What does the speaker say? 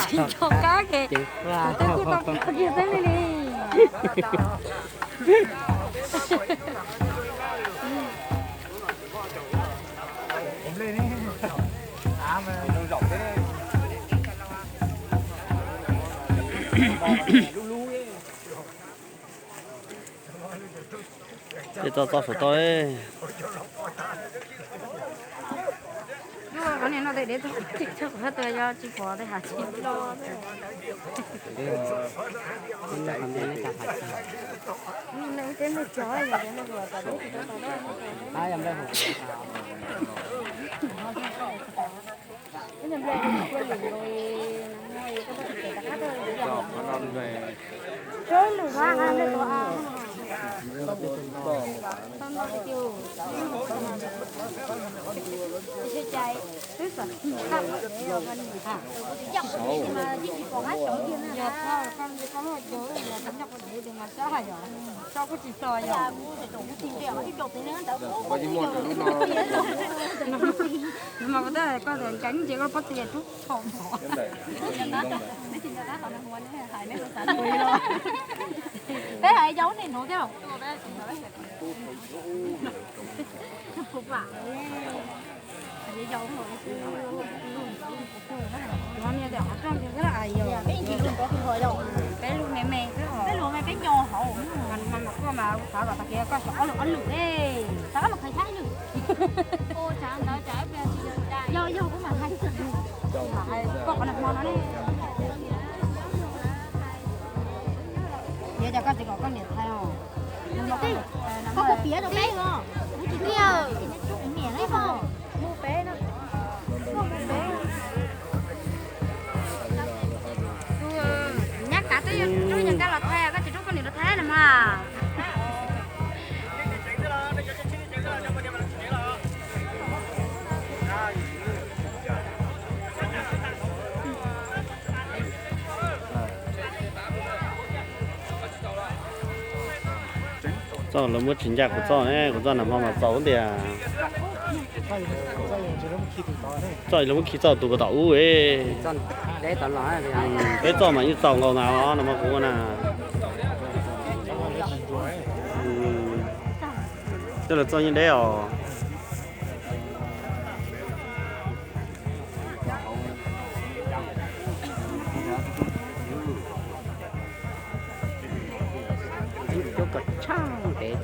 Tsis nco qab ces kuv twb kuj tau kiag xwb li li. Tej txoj txoj saum toj. Lub qhov niag no tej dev txog kuv hab tuag yog tsis pom tej hav tsis loj. Mas kuv twb hais koj tias nkees ces koj pob tw rub tho mov. Peb hais yau nej nuv thiab. Peb lug me me xwb os. Peb lug me me, peb nyo hauv. Mas mas koj mas xav kom tag kis koj xyov ob lwm ob lwm e. Xav ob lwm qhov thaib lwm. Yog yog kuv mam hais, mam hais koj qhov nag hmo no ne. Yuav cas koj tsis kom koj niam thaij os? Koj puas piav rau peb os? Kuv tsis tau niam na. Nyab kav twb yuav rub nyab kav los thaij, koj tsis rub koj niam los thaij na mas. Txoj lawv muab tsis ncaj kuv txoj ne, kuv txoj nag hmo mas txaus tiag. Txoj lawv muab khi txoj tus puas tom ub e. Peb txoj mas yeej txaus nkaus ntawd os, nag hmo kuv ua na. Coj lawv txoj yeej deb os. Cov kom tshaj